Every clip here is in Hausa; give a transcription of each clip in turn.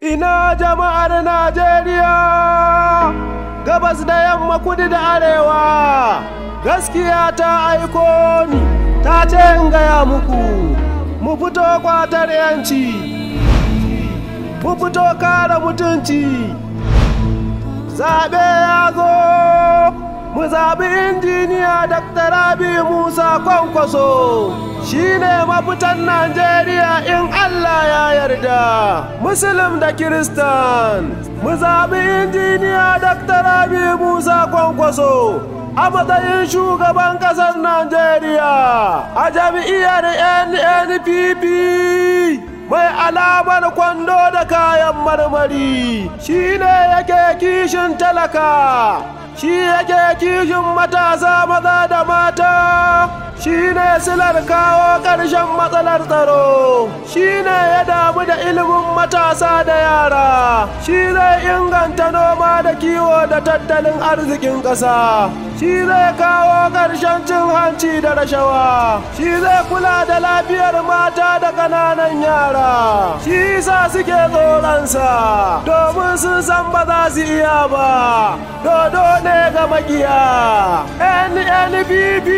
Ina jama'ar Najeriya, gabas da yamma, kudu da arewa, gaskiya ta aiko ni, ta ce in gaya muku, mu fito kwatar yanci, mu fito kare mutunci. Zaɓe ya zo, mu zaɓi Injiniya Dr. Rabiu Musa Kwankwaso. Shi ne mafitan Najeriya in Allah ya yarda. Muslim da Kiristan, mu zaɓi Injiniya Dr. Rabiu Musa Kwankwaso a matsayin shugaban ƙasar Najeriya a jam'iyyar NNPP mai alamar kwando da kayan marmari. Shi ne yake kishin talaka, shi yake kishin matasa maza da mata, shi ne silar kawo ƙarshen matsalar tsaro, shi ne ya damu da ilimin matasa da yara, shi zai inganta noma da kiwo da tattalin arzikin ƙasa, shi zai kawo ƙarshen cin hanci da rashawa, shi zai kula da lafiyar mata da ƙananan yara. Shi sa suke tsoronsa, domin sun san ba za su iya ba. Dodo ne ga makiya. NNPP.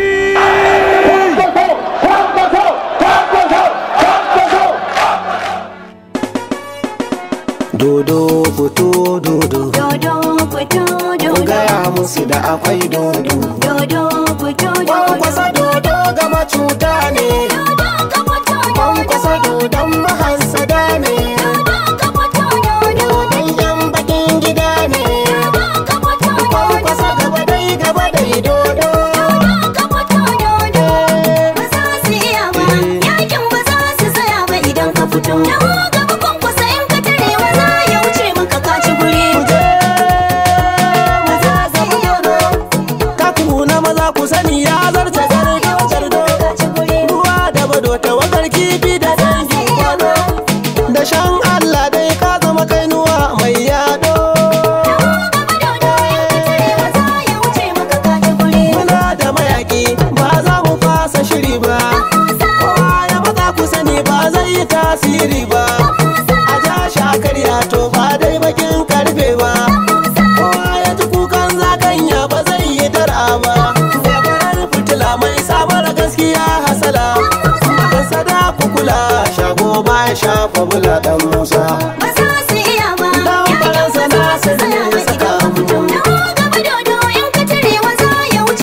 Dodo fito dodo. Dodo fito dodo. Gaya musu da akwai dodo. Dodo fito dodo. Kwankwasa dodo gama cuta ne. Dodo ka fito dodo. Kwankwasa dodon mahassada ne. Dodo ka fito dodo. Dodon yan bakin gida ne. Dodo ka fito dodo. Kwankwasa gaba dai dodo. Dodo ka fito dodo. Ba za su iya ba, yakin ba za su tsaya ba idan ka fito. Taho gaba Kwankwasa, in ka tare wa za ya wuce maka ka ci guri. Ba za su iya ba. Kaku na maza ku sani ya zarce gardo gardo. Ka ci guri. Ruwa da bado tawagar kifi da dangin kwano. Da shan Allah dai ka zama kainuwa mai yado. Taho gaba dodo, in ka tare wa za ya wuce maka ka ci guri. Muna da mayaki, ba za mu fasa shiri ba. Kowa ya matsa ku sani ba zai yi tasiri ba. A ja shakarya to ba dai bakin karfe ba. Kowa ya ji kukan zakanya ba zai yi dara ba. Gabarar fitila mai samar gaskiya hasala. Sada ku kula shago ba ya shafa bula dan Musa.